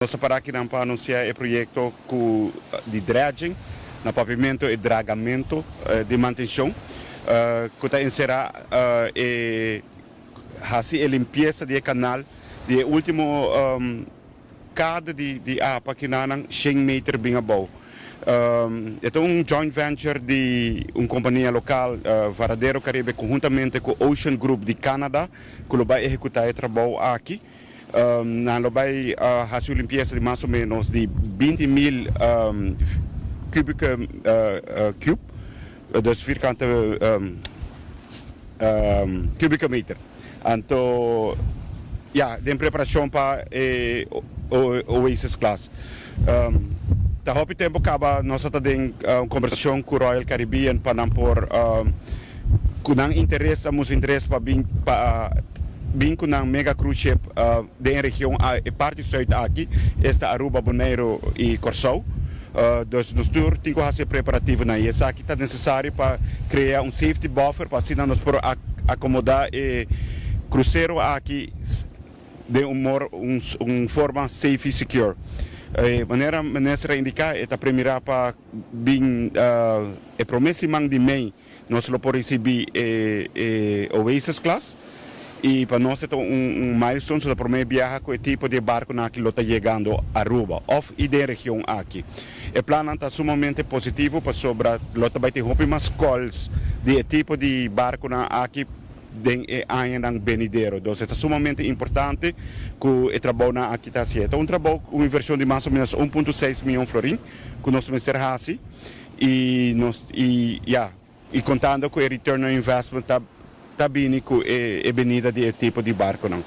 Nos a para akinan pa anuncia e proyecto cu di dredging, na Papiamento e dragamento di mantencion, cu ta encera e haci e limpieza di e canal di e ultimo kade di apa akinanan shen meter bin abou. E ta un joint venture di un compania local, Varadero Caribe, conhuntamente cu Ocean Group di Canada, cu lo bay ehecuta e trabou aki. Nan lo bai hasi un limpiesa di mas o menos di 20,000 kubieke cube, dus vierkante kubieke meter. Anto ya, den preparashon pa e Oasis Class. Ta hopi tempu kaba nos a ta den un kombersashon ku Royal Caribbean pa nan por Ku nan interes a mustra interes pa bin pa bin ku nan mega cruise ship den e region e parti zuid aki, esta Aruba, Boneiru i Kòrsou. Dus nos tur tin ku hasi e preparativonan i esaki ta nesesario pa krea un safety buffer pa asina nos por akomodá e krusero aki den un mor un forma safe i secure. E manera minister a indiká e ta premirá pa bin e promé siman di mei. Nos lo por ricibi e Oasis class y pa nos e ta un milestone, so ta prome biaha cu e tipo di e barconan aki lo ta yegando Aruba of y den region aki. E plannan ta sumamente positivo pasobra lo ta bay tin hopi mas calls di e tipo di barconan aki den e añanan benidero. Dus e ta sumamente importante cu e trabounan aki ta haci. E ta un trabou cu un inversion di mas o menos 1.6 miyon florin cu nos mester haci. Y nos y ya y contando cu e return on investment ta ta bini cu e e benida di e tipo di barconan.